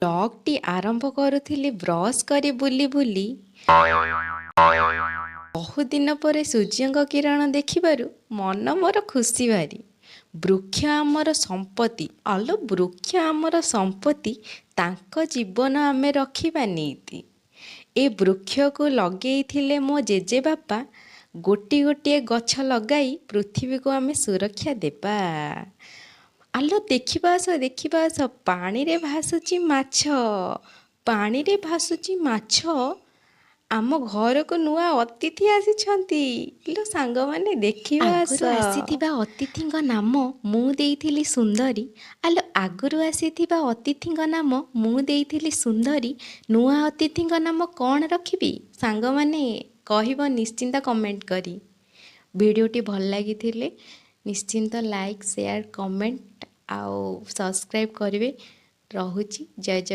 ବ୍ଲଗ୍ଟି ଆରମ୍ଭ କରୁଥିଲି ବ୍ରସ୍ କରି ବୁଲି ବୁଲି। ବହୁଦିନ ପରେ ସୂର୍ଯ୍ୟଙ୍କ କିରଣ ଦେଖିବାରୁ ମନ ମୋର ଖୁସି ଭାରି। ବୃକ୍ଷ ଆମର ସମ୍ପତ୍ତି, ଆଲୋ ବୃକ୍ଷ ଆମର ସମ୍ପତ୍ତି, ତାଙ୍କ ଜୀବନ ଆମେ ରଖିବା ନିତି। ଏ ବୃକ୍ଷକୁ ଲଗେଇଥିଲେ ମୋ ଜେଜେବାପା। ଗୋଟି ଗୋଟିଏ ଗଛ ଲଗାଇ ପୃଥିବୀକୁ ଆମେ ସୁରକ୍ଷା ଦେବା। ଆଲୋ ଦେଖିବା ଆସ, ଦେଖିବା ଆସ, ପାଣିରେ ଭାସୁଛି ମାଛ, ପାଣିରେ ଭାସୁଛି ମାଛ। ଆମ ଘରକୁ ନୂଆ ଅତିଥି ଆସିଛନ୍ତି ଲୋ ସାଙ୍ଗମାନେ, ଦେଖିବା ଆସ। ଆଗରୁ ଆସିଥିବା ଅତିଥିଙ୍କ ନାମ ମୁଁ ଦେଇଥିଲି ସୁନ୍ଦରୀ। ଆଲୋ ଆଗରୁ ଆସିଥିବା ଅତିଥିଙ୍କ ନାମ ମୁଁ ଦେଇଥିଲି ସୁନ୍ଦରୀ, ନୂଆ ଅତିଥିଙ୍କ ନାମ କ'ଣ ରଖିବି ସାଙ୍ଗମାନେ କହିବ ନିଶ୍ଚିନ୍ତ କମେଣ୍ଟ କରି। ଭିଡ଼ିଓଟି ଭଲ ଲାଗିଥିଲେ ନିଶ୍ଚିନ୍ତ ଲାଇକ୍, ସେୟାର, କମେଣ୍ଟ ଆଉ ସବସ୍କ୍ରାଇବ୍ କରିବେ। ରହୁଛି, ଜୟ ଜଗନ୍ନାଥ।